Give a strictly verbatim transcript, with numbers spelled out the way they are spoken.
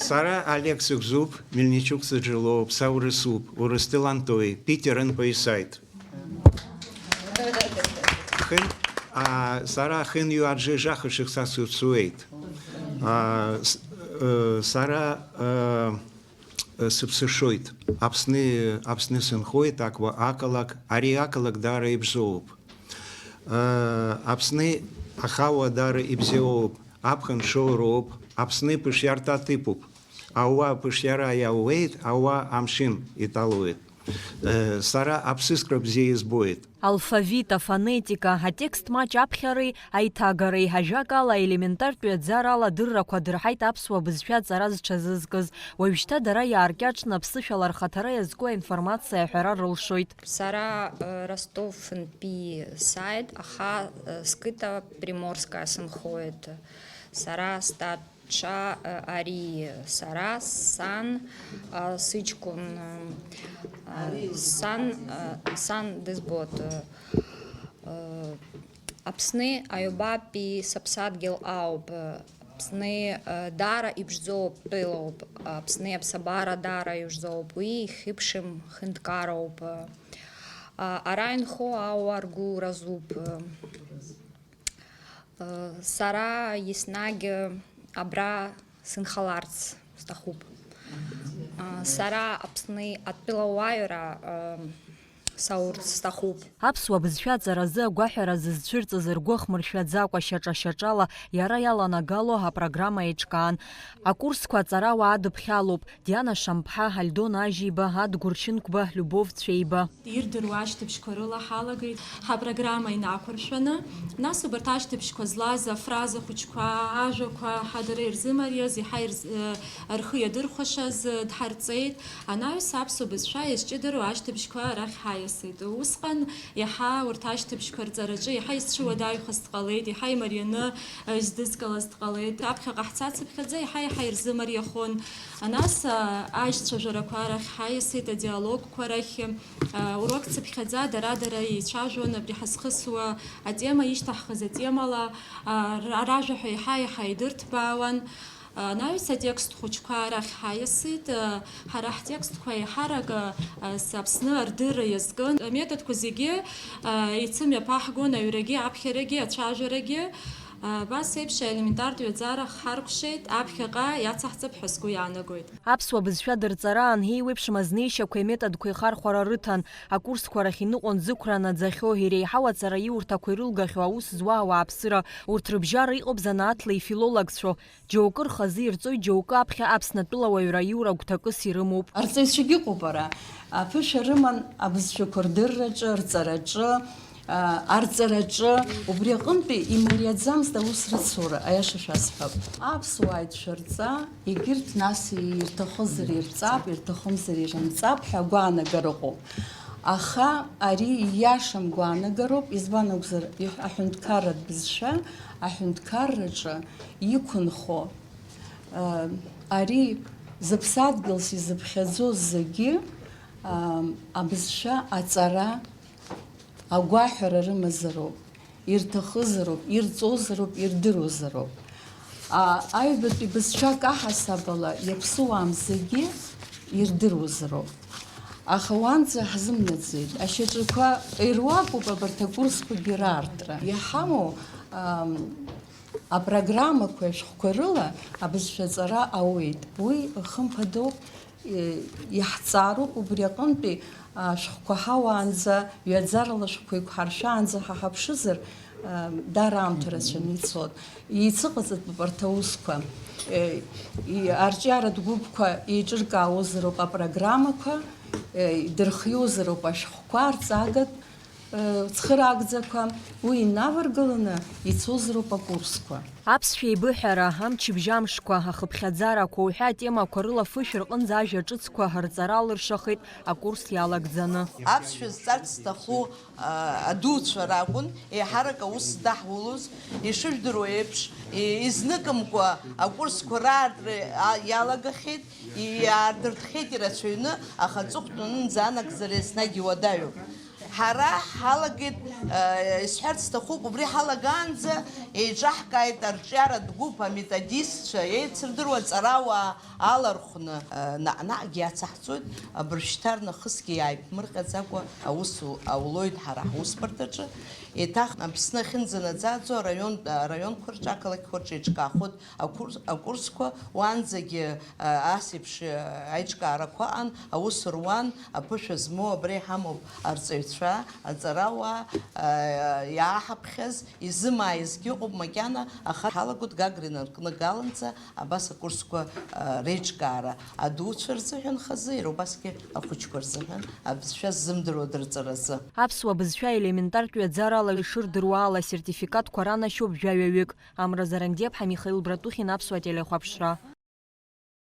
Сара Олег сыгәзуп, Мельничук сыджылоуп, са урысуп, Урыстәылантәи, Питерынтәи сааит. Хын, а, сара хынҩажәи жәаха шықәса сыԥсуеит. А, с-, э, сара, э, э, сыԥсышоит. Аԥсны, Аԥсны сынхоит, ақалақь, ари ақалақь даара ибзоуп. Э, Аԥсны ахауа даара ибзиоуп, аԥхын шоуроуп, Аԥсны ԥышәарҭа ҭыԥуп. Ауаа ԥышәара иауеит, ауаа амшын иҭалоит. Э, сара аԥсыскра бзиа избоит. Алфавит, афонетика, атекст маҷ аԥхьареи аиҭагареи, ажәакала, елементартәи аӡарала адыррақәа дырҳаит аԥсуа бызшәа аҵара зҽазызкыз. Уажәшьҭа дара иааркьаҿны аԥсышәала рхаҭара иазку аинформациа аҳәара рылшоит. Сара, э, Ростовынтәи сааит, аха, э, сқыҭа Приморская сынхоит. Сара стат- Ҽа, э, ари сара, сан, э, сыҷкәын, э, э, сан, э, сан дызбоит, э, э, Аԥсны аҩбатәи сыԥсадгьыл ауп, э, Аԥсны, э, даара иԥшӡоуп, тәылоуп, Аԥсны аԥсабара даара иԥшӡоуп, уи ихьыԥшым ҳәынҭқарроуп, э, а-, ара инхо ауаа ргәы разуп, э, Сара еснагь абра сынхаларц сҭахуп. Сара Аԥсны атәылауаҩра саурц сҭахуп. Аԥсуа бызшәа аҵаразы агәаҳәара зызцәырҵыз ргәы ахмыршәаӡакәа шьаҿа-шьаҿала иара иаланагало апрограмма еиҿкаан. Акурсқәа аҵарауаа адыԥхьалоуп. Диана Шамԥҳа, Альдон Ажьиба, Адгәыр Чынқәба, Любов Цәеиба. Ирдыруа ашьҭыбжьқәа рыла ҳалагеит ҳапрограмма инақәыршәаны. Нас убарҭ ашьҭыбжьқәа злаз афраза хәыҷқәа, ажәақәа ҳа дара ирзымариаз, иаҳа ирз-, э, рхы иадырхәашаз, э, дҳарҵеит. Анаҩс аԥсуа бызшәа иазҷыдароу ашьҭыбжьқәа арахь ҳаиасит. Усҟан иаҳа урҭ ашьҭыбжьқәа рҵараҿы иаҳа исцәыуадаҩхаз дҟалеит, иаҳа имарианы, э, издызкылаз дҟалеит. Аԥхьаҟа ҳцацыԥхьаӡа иаҳа-иаҳа ирзымариахон. Нас, а, аишьцәажәарақәа рахь ҳаиасит, адиалогқәа рахь, а, урок цыԥхьаӡа дара-дара еицәажәон, абри ҳазхысуа атема, ишьҭаҳхыз атемала, а, р-, ражәа ҳәа еиҳа-еиҳа идырҭбаауан. А, анаҩс атекст хәыҷқәа рахь ҳаиасит, а, ҳара ҳтекстқәа еиҳарак, а, а, с-, Аԥсны ардырра иазкын. Аметодқәа зегьы, а, еицымҩаԥаҳгон, аҩрагьы, аԥхьарагьы, ацәажәарагьы. Абас еиԥш аелементартә ҩаӡара ҳаркәшеит, аԥхьаҟа иацаҳҵап ҳәа сгәы иаанагоит. Аԥсуа бызшәа дырҵараан еиуеиԥшым азнеишьақәеи аметодқәеи ахархәара рыҭан. Акурсқәа рахь иныҟәон зықәра наӡахьоу, иреиҳау аҵараиурҭақәа ирылгахьоу аус зуа ауааԥсыра. Урҭ рыбжьара иҟоуп занааҭла ифилологцәоу. Џьоукы рхазы ирҵоит, џьоукы аԥхьа Аԥснатәыла уаҩра аиура гәҭакыс ирымоуп. Арҵаҩцәагьы ыҟоуп ара. Аԥышәа рыман абызшәақәа рдырраҿы, рҵараҿы, а, арҵараҿы, убри аҟынтәи имариаӡамызт аус рыцура, аиаша шәасҳәап. Аԥсуааи дшәырҵа, егьырҭ нас ирҭахызар ирҵап, ирҭахымзар ирымҵап ҳәа агәаанагара ыҟоуп. Аха ари ииашам гәаанагароуп, избан акәзар, иҳ-, аҳәынҭқарратә бызшәа аҳәынҭқарраҿы иқәынхо, а, ари зыԥсадгьылс изыԥхьаӡоз зегьы, а, абызшәа аҵара агәаҳәара рымазароуп, ирҭахызароуп, ирҵозароуп, ирдыруазароуп. А, аҩбатәи бызшәак аҳасабала иаԥсуаам зегьы ирдыруазароуп. Аха уанӡа ҳзымнаӡеит. Ашьаҿақәа ируакуп абарҭ акурсқәагьы раартра. Иҳамоу, ам, апрограммақәеи ашәҟәқәа рыла абызшәаҵара ауеит. Уи, хымԥадоуп, Е, иаҳҵароуп, убри аҟынтәи, а, ашәҟәқәа ҳауаанӡа, ҩаӡарала ашәҟәқәа еиқәҳаршәаанӡа ҳа ҳаԥшызар, а, даара аамҭа рацәаны ицот. Еицыҟаҵатәуп арҭ аусқәа. Е, и-, арҿиаратә гәыԥқәа еиҿыркаауазароуп апрограммақәа, е, идырхиозароуп ашәҟәқәа, арҵагатә Цхыраагӡақәа, уи инаваргыланы ицозароуп акурсқәа. Аԥсшәа еибыҳәара, амчыбжь амшқәа, ахыԥхьаӡарақәа уҳәа атемақәа рыла фышә рҟынӡа ажәа ҿыцқәа рҵара алыршахеит акурс иалагӡаны. Аԥсшәа зҵарц зҭаху, а, адуцәа ракәын еиҳарак аус здаҳулоз, ишыжәдыруа еиԥш, и-, изныкымкәа акурсқәа раартра, а, иалагахьеит, иаадыртхьеит ирацәаҩны, аха аҵыхәтәанынӡа анагӡара еснагь иуадаҩуп. Ҳара ҳалагеит, э, исҳәарц сҭахуп, убри ҳалагаанӡа еиҿаҳкааит арҿиаратә гәыԥ аметодистцәа, еицырдыруа аҵарауаа алархәны, э, наҟ-наҟгьы иацаҳҵоит, абыржәшьҭа рнахысгьы иааиԥмырҟьаӡакәа аус у-, аулоит ҳара ҳусбарҭаҿы. Еиҭах Аԥсны ахьынӡанаӡааӡо араион, араионқәа рҿы, ақалақьқәа рҿы еиҿкаахоит акурс-, акурсқәа, уанӡагьы, э, ас еиԥш, э, аиҿкаарақәа ыҟан, аус руан, аԥышәа змоу абра иҳамоуп арҵаҩцәа, аҵарауаа, э, иааҳаԥхьаз, изымааизгьы ыҟоуп макьана, аха ҳалагоит Гагрина ркныгаланӡа абас акурсқәа, э, реиҿкаара, адуцәа рзыҳәан хазы, иара убасгьы ахәыҷқәа рзыҳәан абызшәа ззымдыруа дырҵаразы. Аԥсуа бызшәа елементартә ҩаӡарала ишырдыруа ала асертификатқәа ранашьоуп жәаҩаҩык. Амра Зарандиаԥҳа, Михаил Братухин, Аԥсуа телехәаԥшра.